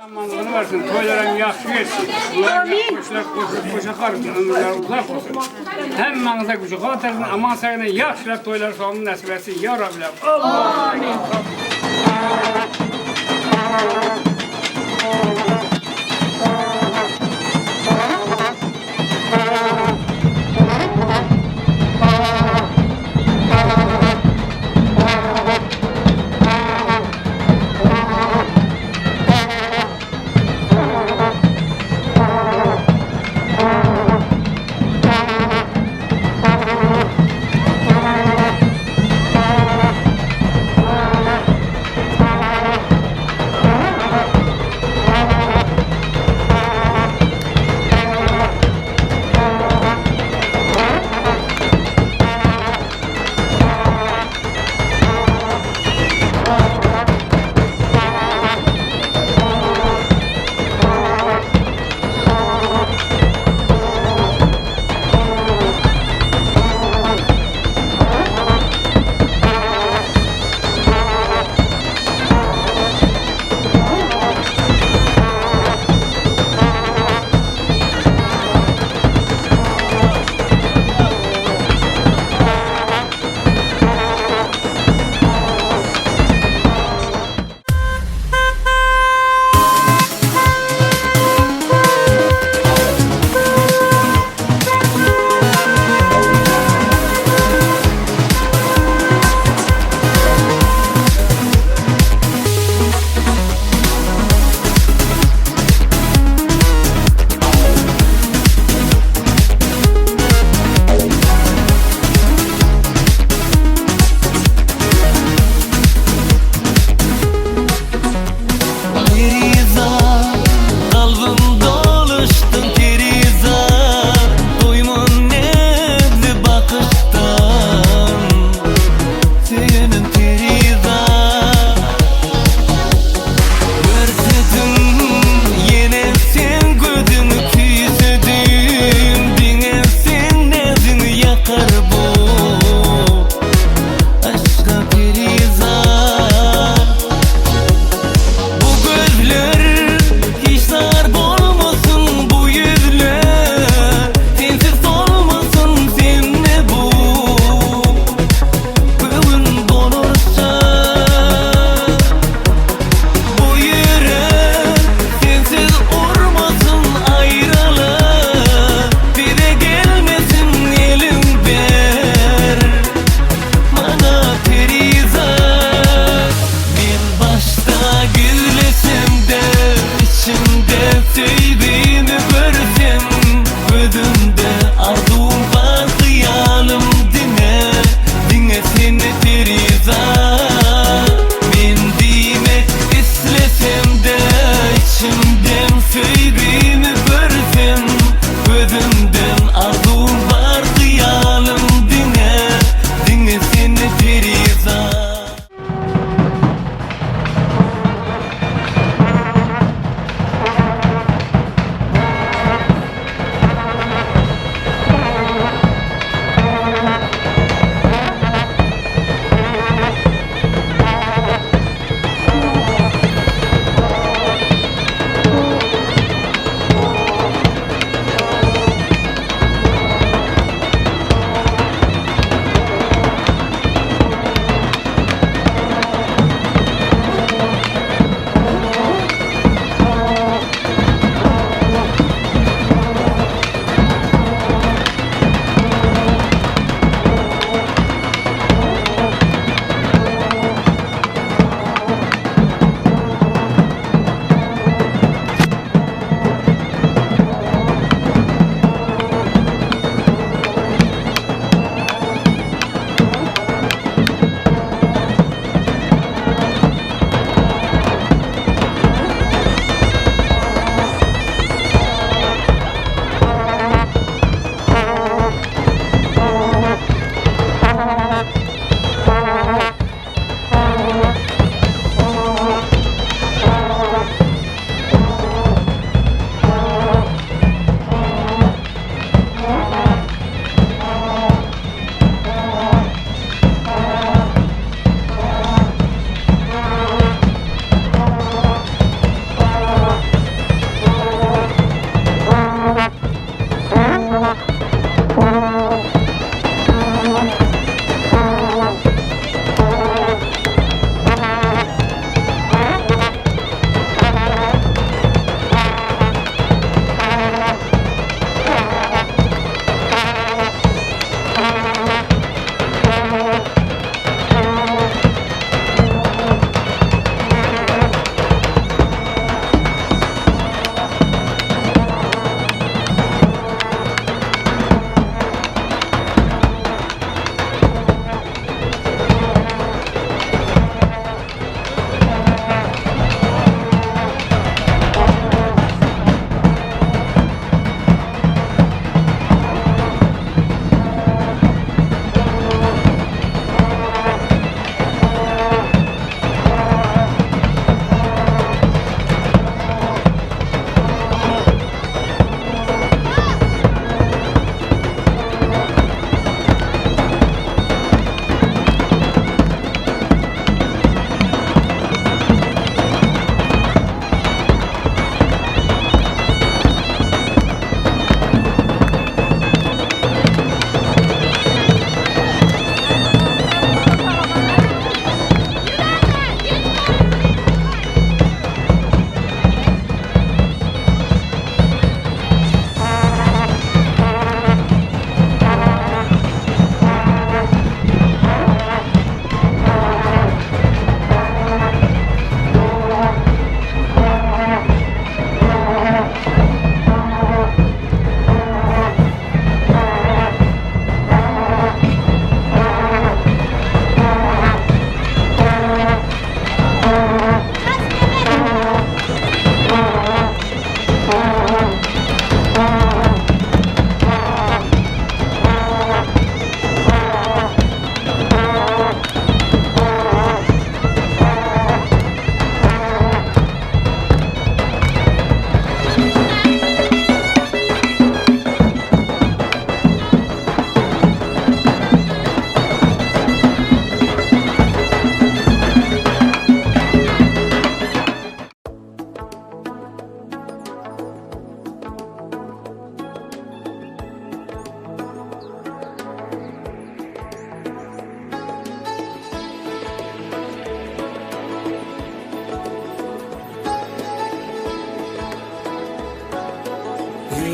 Amanlygyny bersin, toýlaryň ýagşy geçsin. Amin. Goşa garsyn, ömürleri uzak bolsun. Hemmäňize güýç kuwwat bersin, aman saglyk, ýagşylar toýlar sogum nesip etsin. Ýa Rabbi. Amin.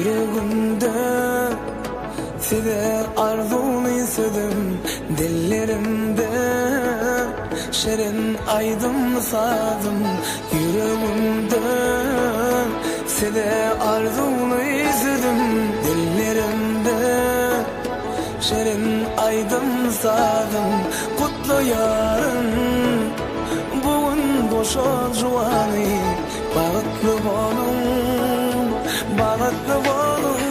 Ýüregimde size arzuwly sözüm Dillerimde şirin aýdymly sazym Ýüregimde size arzuwly sözüm Dillerimde şirin aýdymly sazym Gutlaýaryn bu gün goşa juwany Bagtly boluň, bagtly boluň.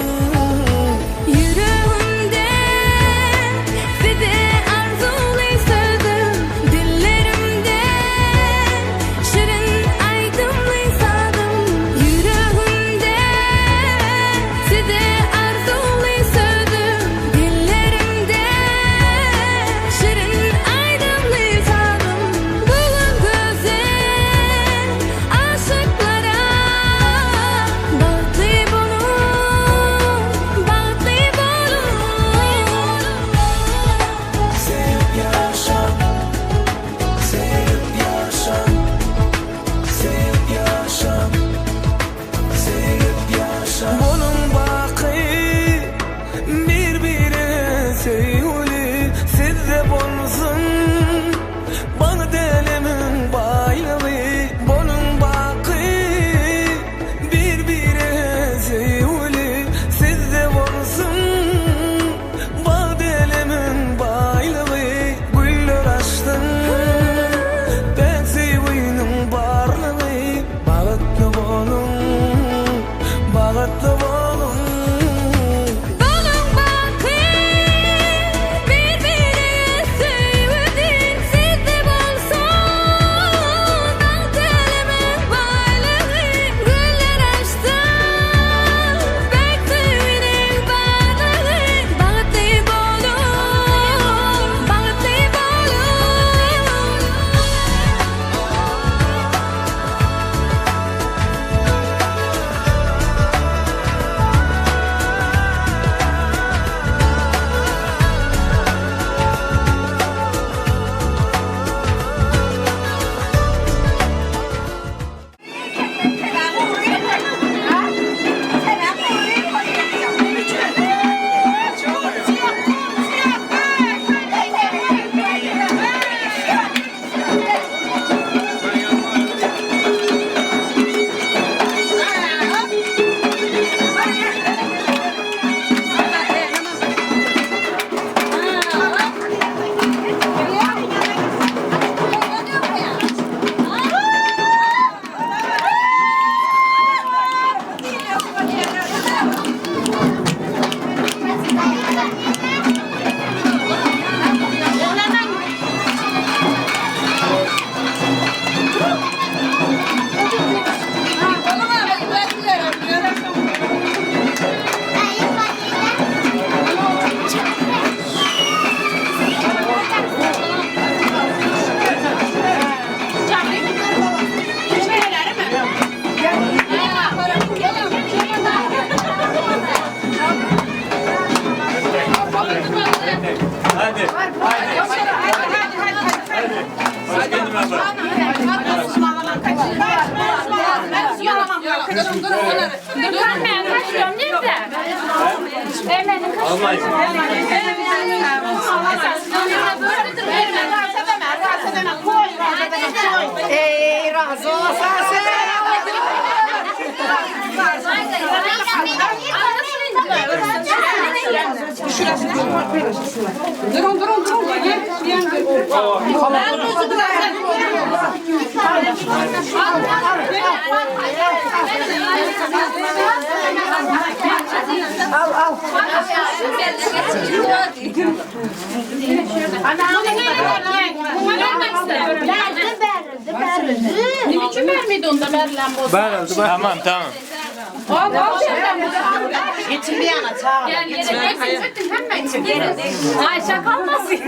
Ýüregimde size arzuwly sözüm, dillerimde şirin aýdymly sazym. Ýüregimde size arzuwly sözüm, dillerimde şirin aýdymly sazym. Bu gün gözel aşyklara bagtly boluň, bagtly boluň. Söýüp ýaşa, söýüp ýaşa, söýüp ýaşa, söýüp ýaşa. Boluň baky bir-birine söýgüli, sizde bolsun bagt älemiň baýlygy. Boluň baky bir-birine söýgüli, sizde bolsun bagt älemiň baýlygy. Güller açsyn päk söýgüniň barlygy. Bagtly boluň, bagtly boluň. Boluň baky bir-birine söýgüli, sizde bolsun bagt älemiň baýlygy. Güller açsyn päk söýgüniň barlygy. Bagtly boluň, bagtly boluň. Ey razı olsun Tamam tamam. Ayşe kalmasın.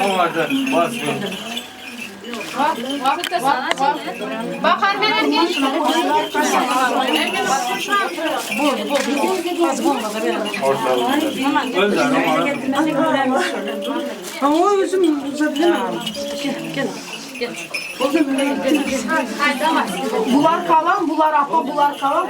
Onlarda basmayın. Bular kalan, bular apa, bular kalan.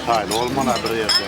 Hayli olmana bir yerde.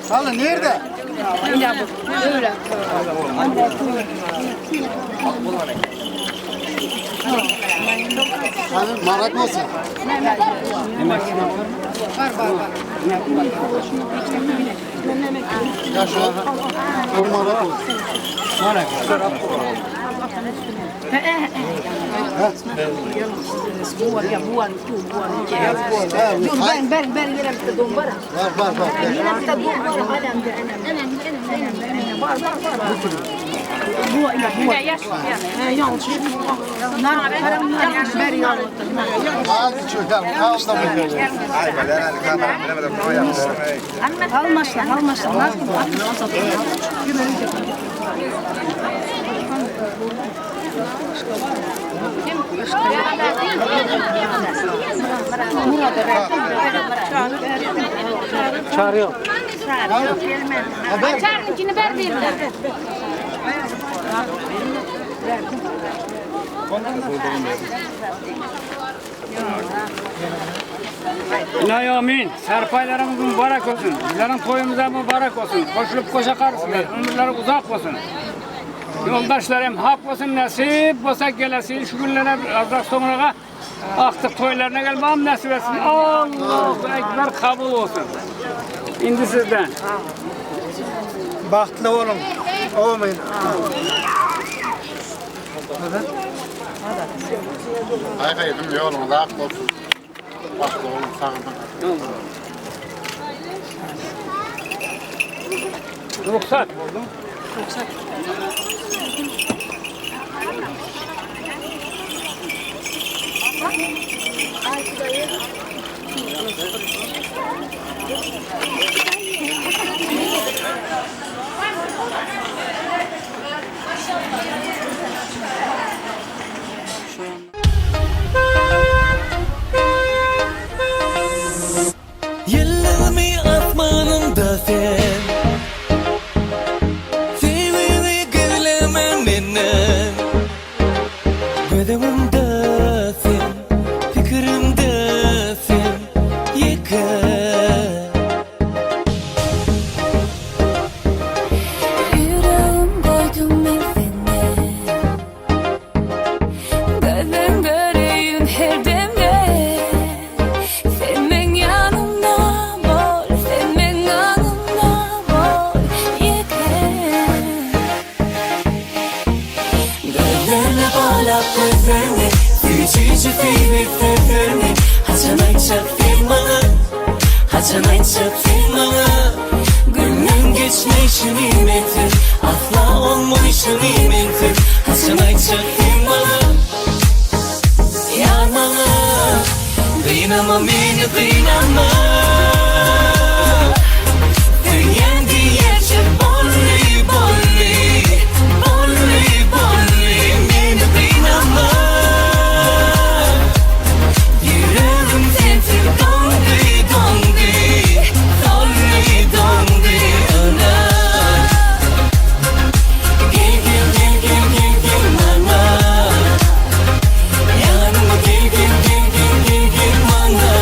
Halı nerede? Halı marat olsun. Ya şu an marat olsun. Ben ben ben yine bir dombara. Var var var. Yine bir dombara hala Var var var. Hadi çocuklar, al da bakalım. Almaşlar, almaşlar. Çarnınkini ver dediler. İlahi amin. Serpaylarımız mübarek olsun. Bizlerin toyumuza mübarek olsun. Koşulup koşa karısınlar. Ömürleri uzak olsun. Yoldaşlarım hak olsun, nasip olsa gelesi şu günlere azrak sonrağa aktık toylarına gelmem nasip etsin. Allahu Ekber kabul olsun. İndi sizden. Bahtlı olun. Olmayın. Hay haydım yolunuz ak olsun. Bahtlı olun sağ olun. Ruhsat. Ýyldyzmy asmanymda sen Söýgüňi gizleme menden Göz öňümde sen Pikirimde sen Ýeke Yüreğim koydum men seni Gözüm göreyim her demde Sen men yanımda bol Sen men yanımda bol Yeke Gözlerine bağlap gözlerini Süýjüji söýüp sözlerini Haçan aýtjak sen maňa Haçan aýtjak sen maňa Günüň geçmeýşini mensiz Asla olmaýşyny mensiz Haçan aýtjak sen maňa Ýar maňa Gynama meni gynama Söýýän diýerçe bolly bolly Bolly bolly Meni gynama Ýüregim sensiz doňdy doňdy Solly doňdy Yna Gel gel gel gel gel gel maňa Ýanyma gel gel gel gel gel gel maňa.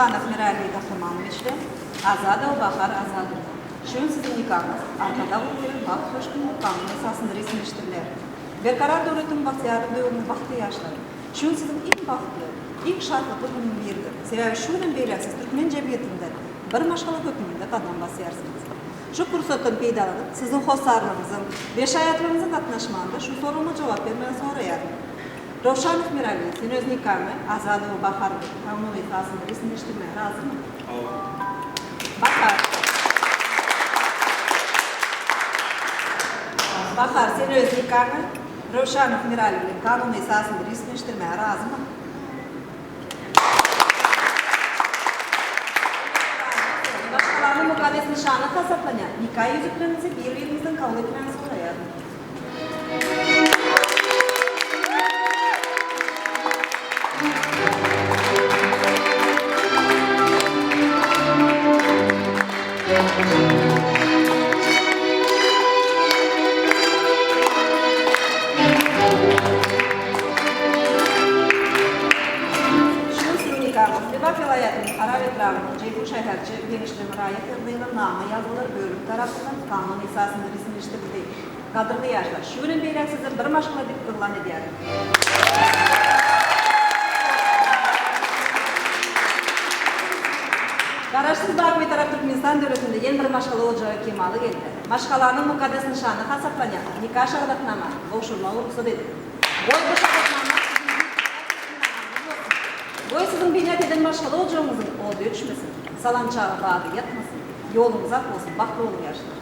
Röwşanow Mirali Gahrymanowич bilen Azadowa Bahar Azadowna, şu gün siziň nikaňyz Arkadag ogly Bagt köşgüniň kanun esasynda resmileşdiriler. Berkarar döwletiň bagtyýarlyk döwrüniň bagtly ýaşlary, şu gün siziň iň bagtly, iň şatlykly günüň biridir. Sebäbi şu günden beýläk siz türkmen jemgyýetinde bir maşgala hökmünde gadam basýarsyňyz. Şu pursatdan peýdalanyp, siziň hossarlaryňyzyň we şaýatlaryňyzyň gatnaşmagynda şu soragyma jogap bermegi soraýaryn. Röwşanow Mirali, sen öz nikaňy Azadowa Bahar bilen kanun esasynda resmileşdirmäge razymy? Hawa. Bahar. Bahar, sen öz nikaňy Röwşanow Mirali bilen kanun esasynda resmileşdirmäge razymy? Maşgalanyň mukaddes nyşany hasaplanýan nika ýüzükleriňizi bir-biriňizden kabul etmäni soraýaryn. Şu gün Nikaguz, Lebap welaýatynyň Farap etrabynyň Jeýhun şäherçe Geňeşiniň raýat ýagdaýyna nama ýazgylar bölümi tarapyndan kanun esasynda resmileşdirildi. Gadyrly ýaşlar, şu günden beýläk sizi bir maşgala diýip yglan edýärin. Garaşsyz baky Bitarap Türkmenistan döwletinde ýene bir maşgala ojagy kemala geldi. Maşgalanyň mukaddes nyşany hasaplanýan nika şahadatnamany gowşurmagy rugsat ediň. Goý, bu şahadatnama siziň ýüz resminamaňyz bolsun. Goý, siziň binýat eden maşgala ojagyňyzyň ody öçmesin, salançagy bady ýatmasyn. Ýoluňyz ak bolsun, bagtly boluň ýaşlar!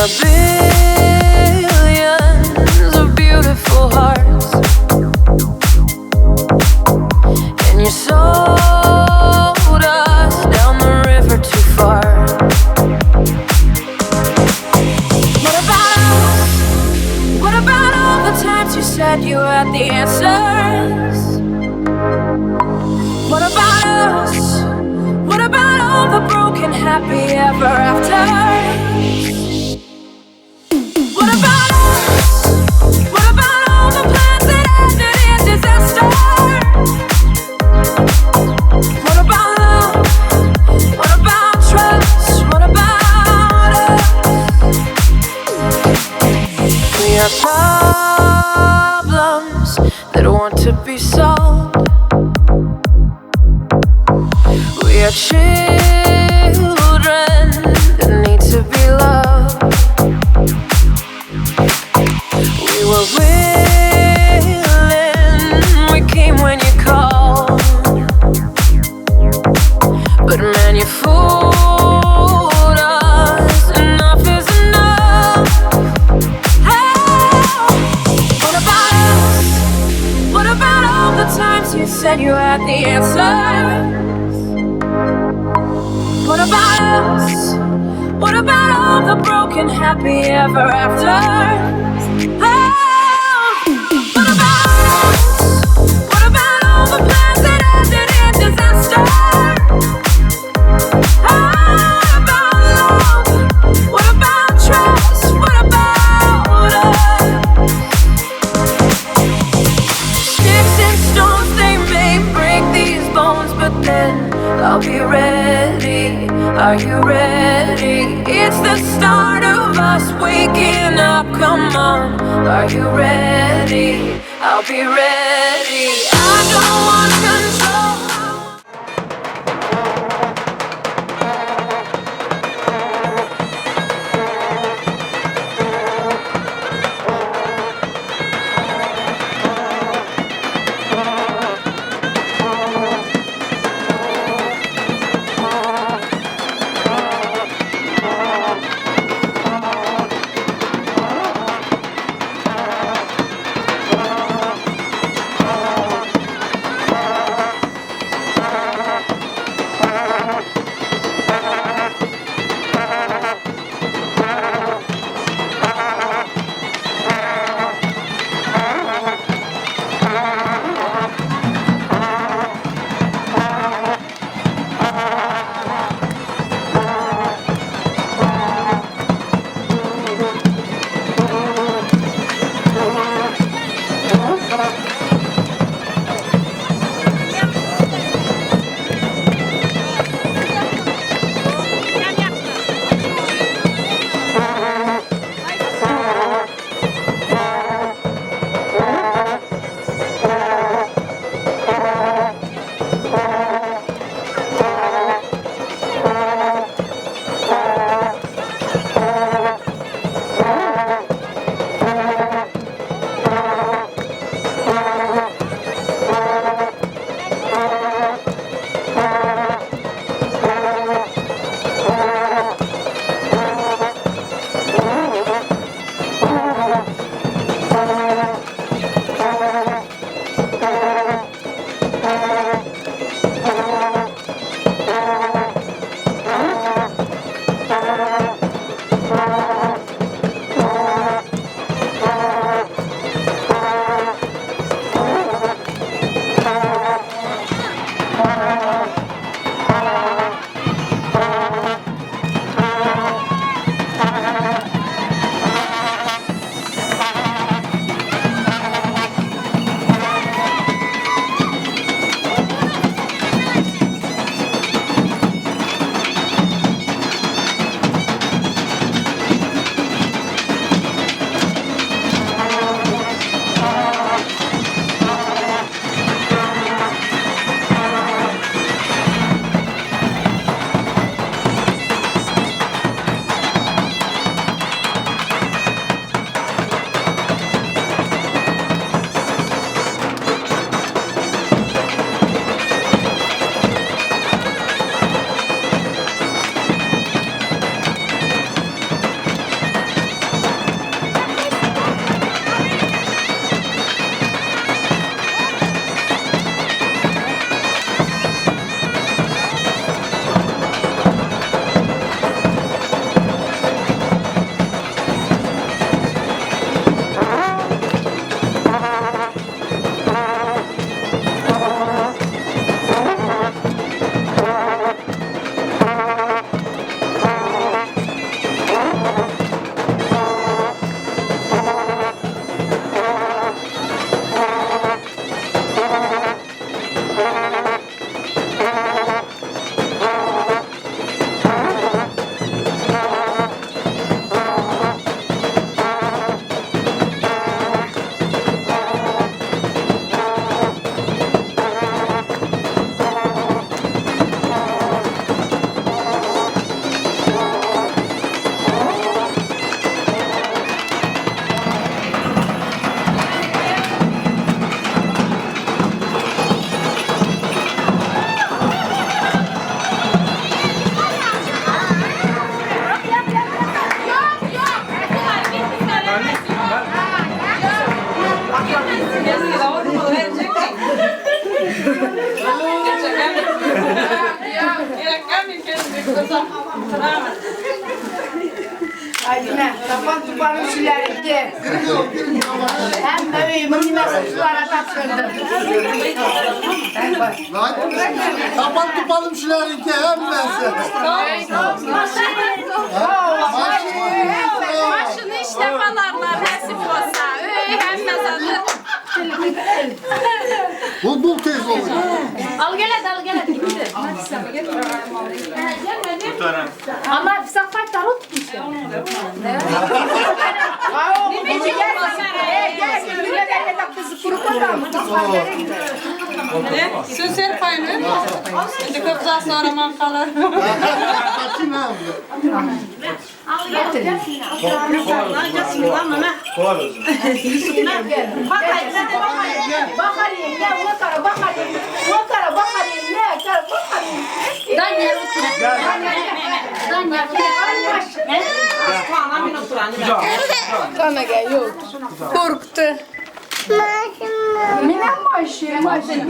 are billions of beautiful hearts. And you sold us down the river too far. What about us? What about all the times you said you had the answers? What about us? What about all the broken happy ever after? What about us? What about all the plans that ended in disaster? What about love? What about trust? What about us? We are problems that want to be solved. We are children that need to be loved. We were willing, we came when you called. But man, you fooled us. Enough is enough. Oh, what about us? What about all the times you said you had the answers? What about us? What about all the broken happy ever afters? Oh, what about us? What about all the plans that ended in disaster? Oh, what about love? What about trust? What about us? Sticks and stones, they may break these bones, but then I'll be ready. Are you ready? It's the start of us waking up. Come on, are you ready? I'll be ready. I don't want control. Aýna, tapan tupanym şilerinki. Hemme öýümiň nimesi şulara tapşyrdy. Tapan tupalım şilerinki hemmesi. Maşını işlep alarlar nasip olsa. Öý hemme zadı. Bu bul tez olur. Al gel hadi al gel hadi gitti. Allah bize faydalı tutmuş. Söz payını. Şimdi köp zat soraman kalar. Kaçın ha. Korktu. Minem maşı, maşı.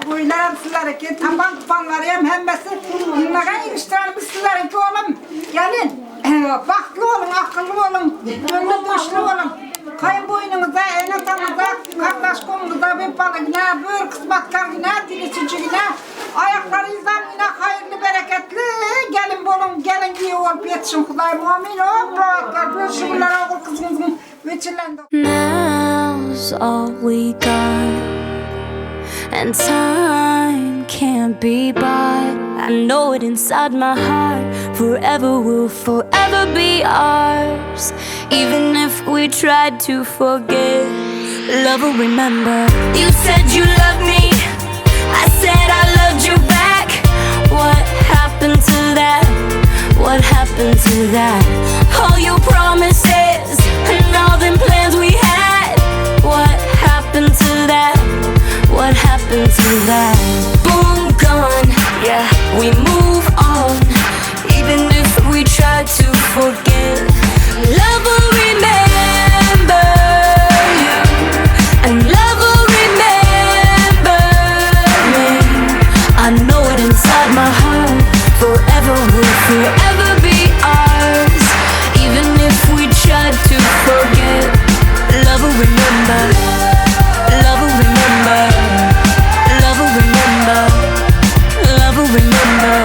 Buylaram sizlerinki, tapan tupanları hem hemmesi. Bunlara iliştirelim sizlerinki oğlum. Gelin. Bahtlı olun, akıllı olun, gönlü döşlü olun. Kayın boynunuza, enatanıza, kardeş konunuza bir balığına, bir kısmetkarına, dili çiçeğine, ayaklarınızdan yine hayırlı, bereketli gelin bolun, gelin giyi olup yetişin Kudayım. Amin. Allahu Ekber. Şükürler oğul kızınızın veçillendi. Now's all we got, and time can't be bought. I know it inside my heart. Forever will forever be ours. Even if we tried to forget, love will remember. You said you loved me, I said I loved you back. What happened to that? What happened to that? All your promises and all them plans we had. What happened to that? What happened to that? Boom, gone. Yeah, we move on. Even if we try to forget, love will remember you, and love will remember me. I know it inside my heart. Forever will forever be ours. Even if we try to forget, love will remember. Love will remember. Love will remember. Love will remember.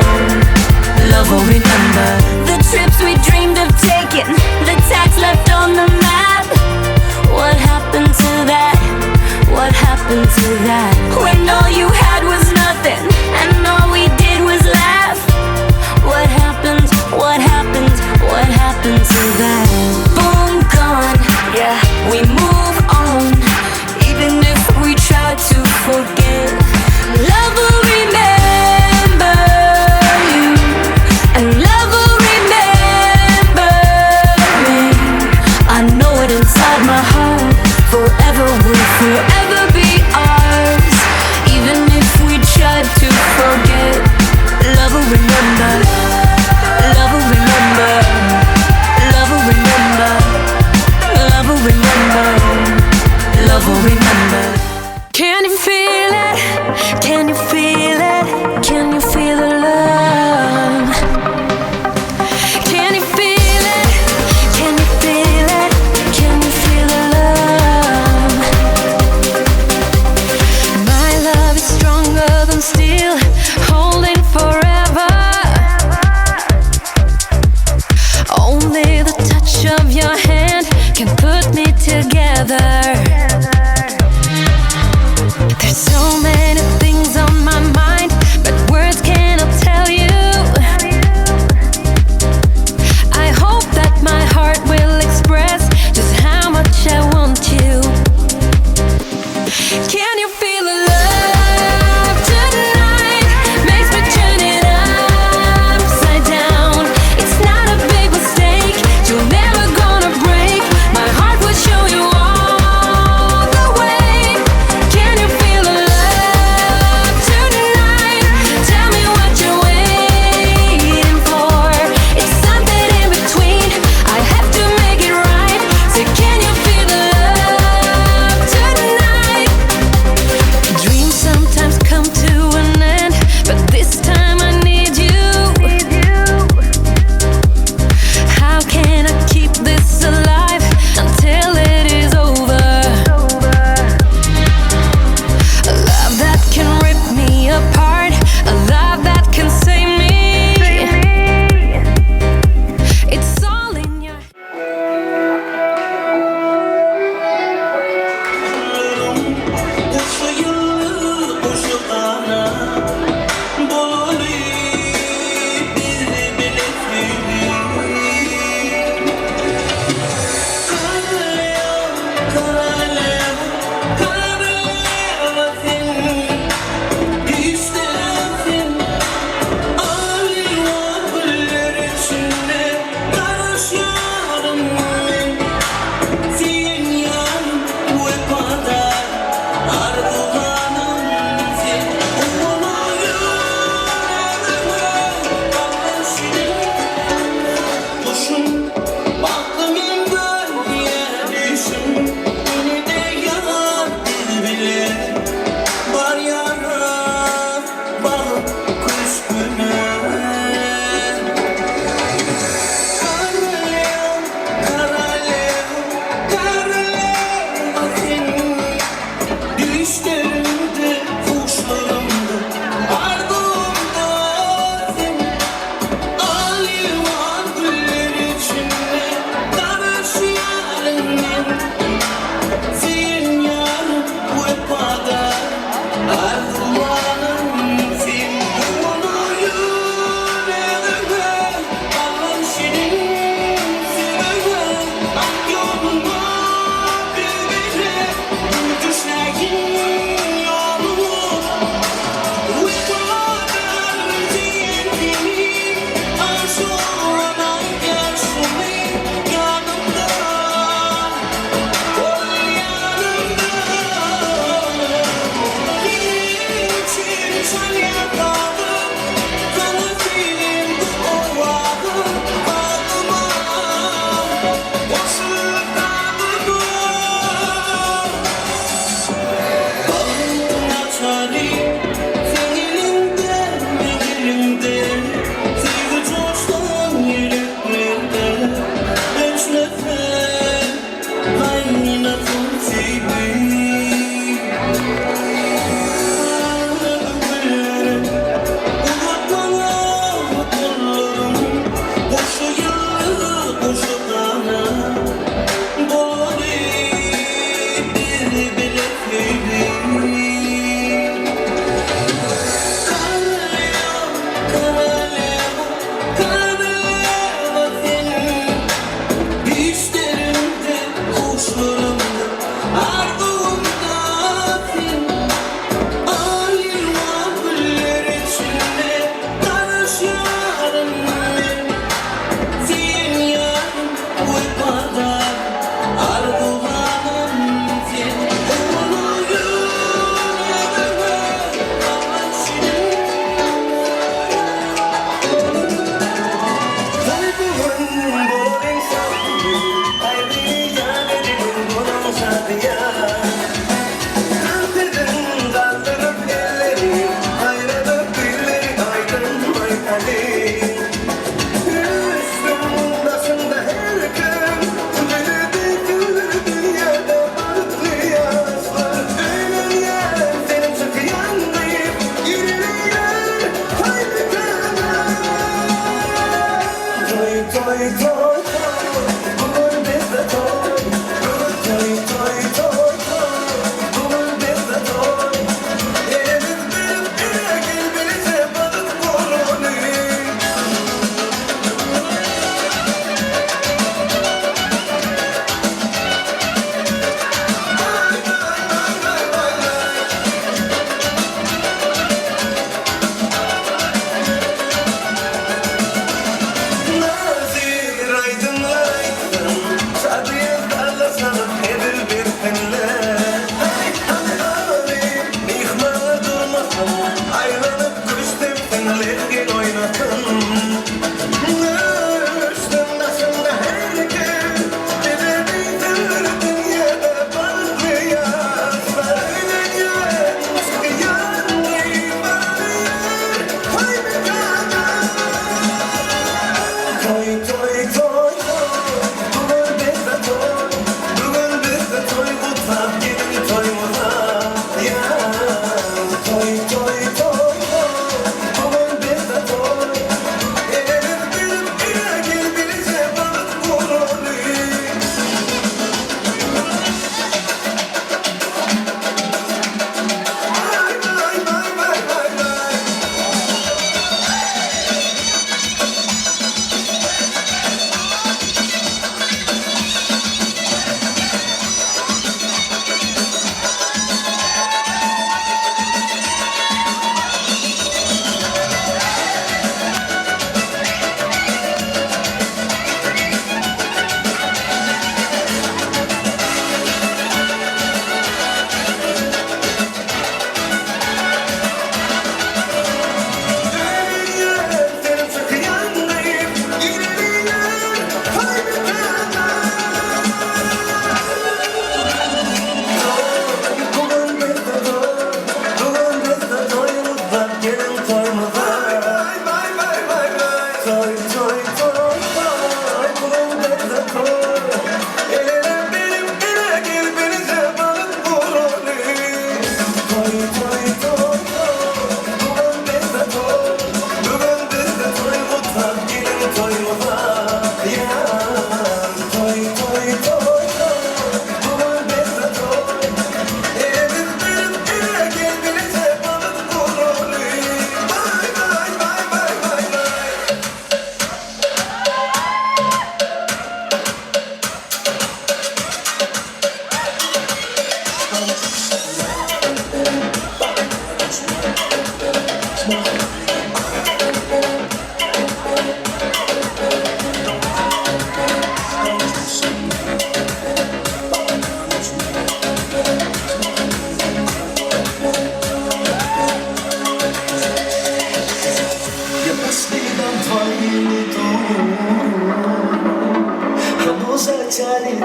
Love will remember. The trips we dreamed of taking, the tax left on the map. What happened to that? What happened to that? When all you had was nothing and all we did was laugh. What happened? What happened? What happened to that? Boom, gone. Yeah, we move on. Even if we try to forget, love will remember you, and love will remember me. I know it inside my heart. Forever will forever be ours. Even if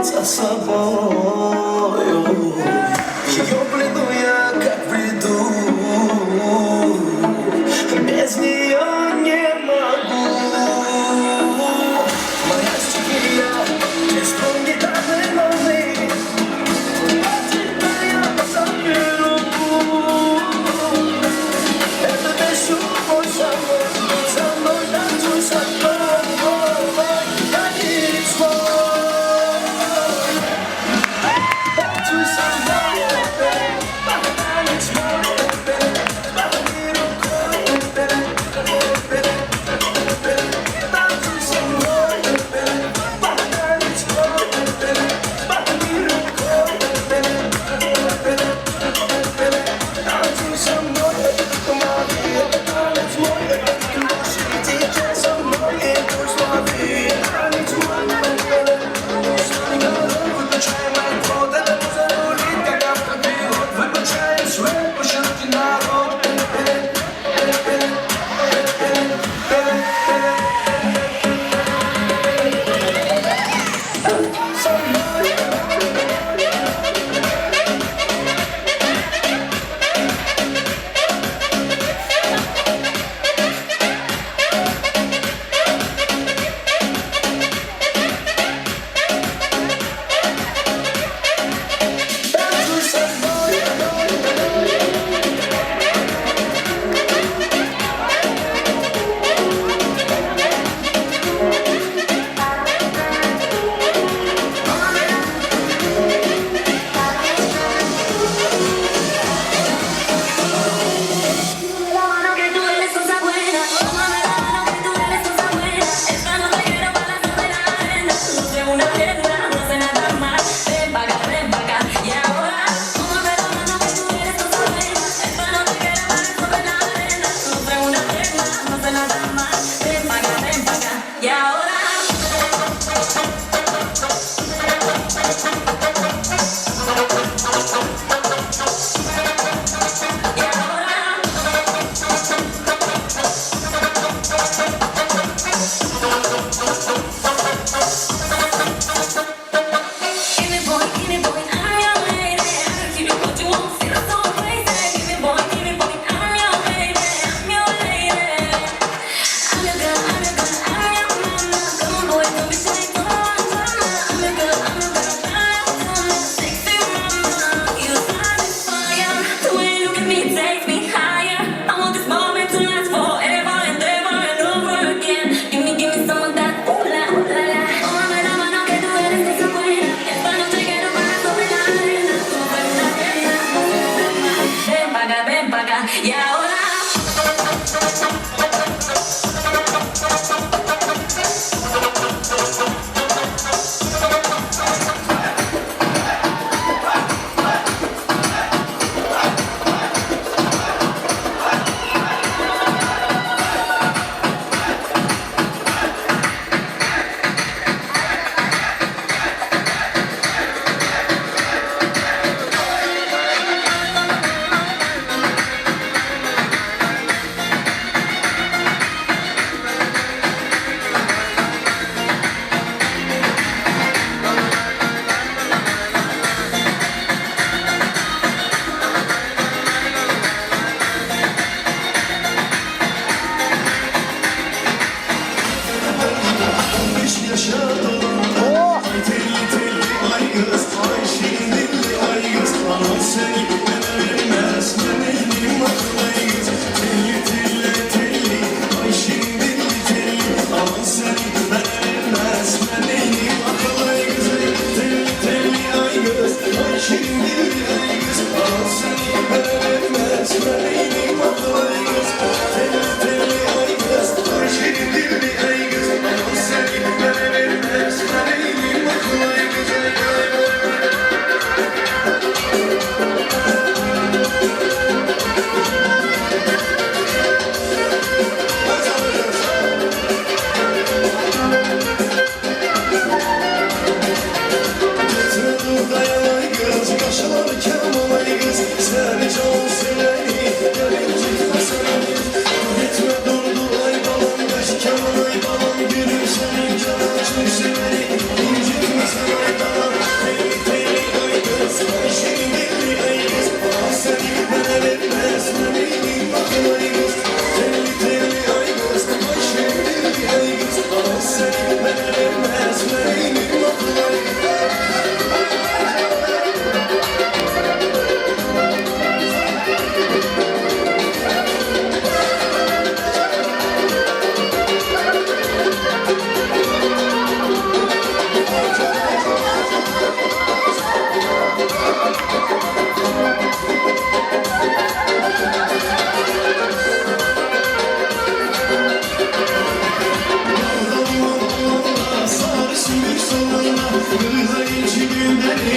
за собою. Ее бреду я, как в бреду. Без нее не могу. Моя стихия, без струн гитарной волны. А тебя я позову. Это песню мой со мной, со мной танцуй со мной, танец мой. Танцуй со мной.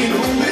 Dancing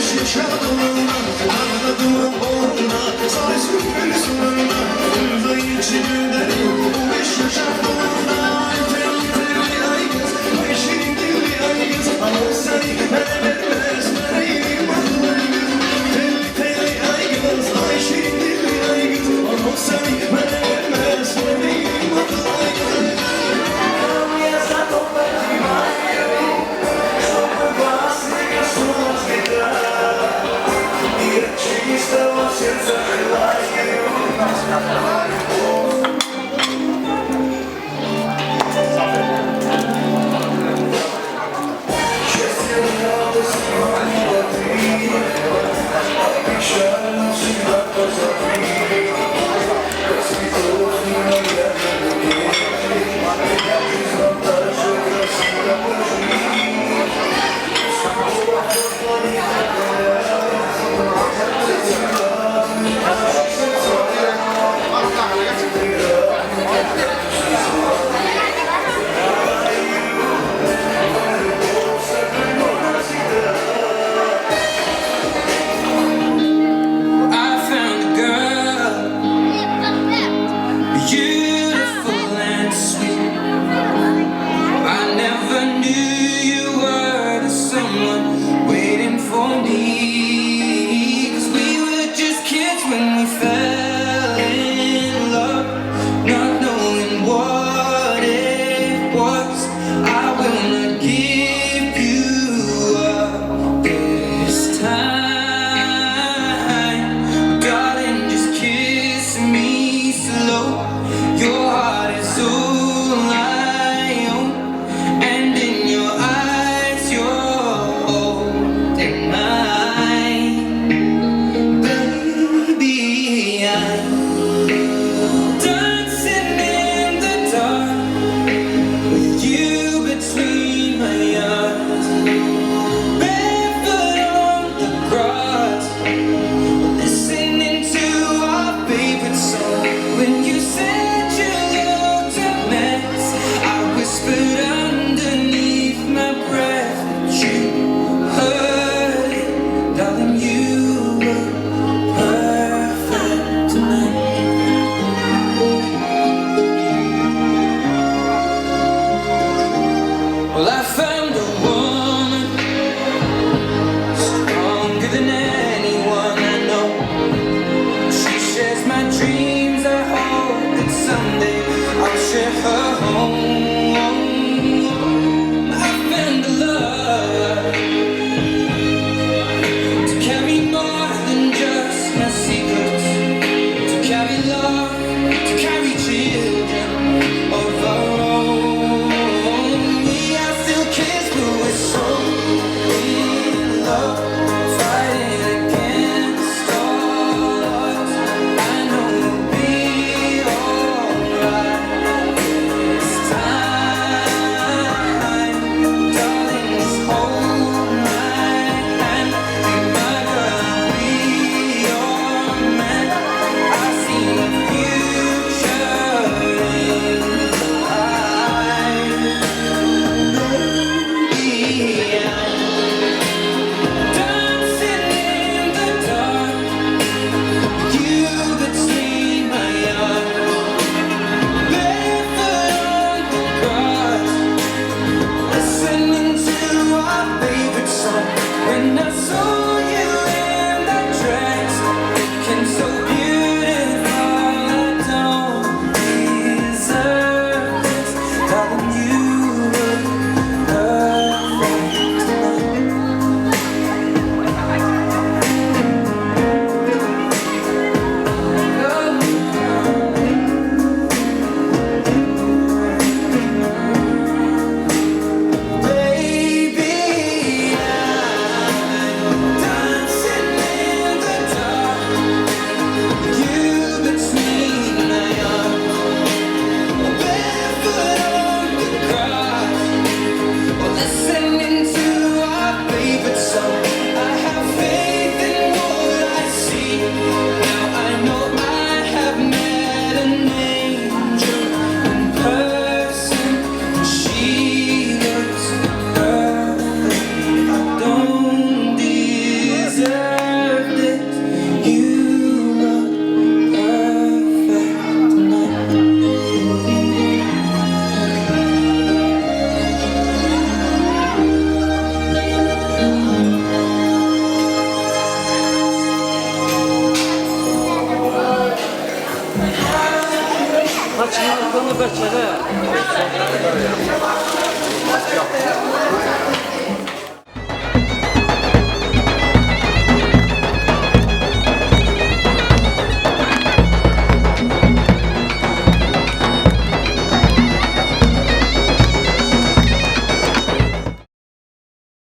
Saçynyň köňe beçere.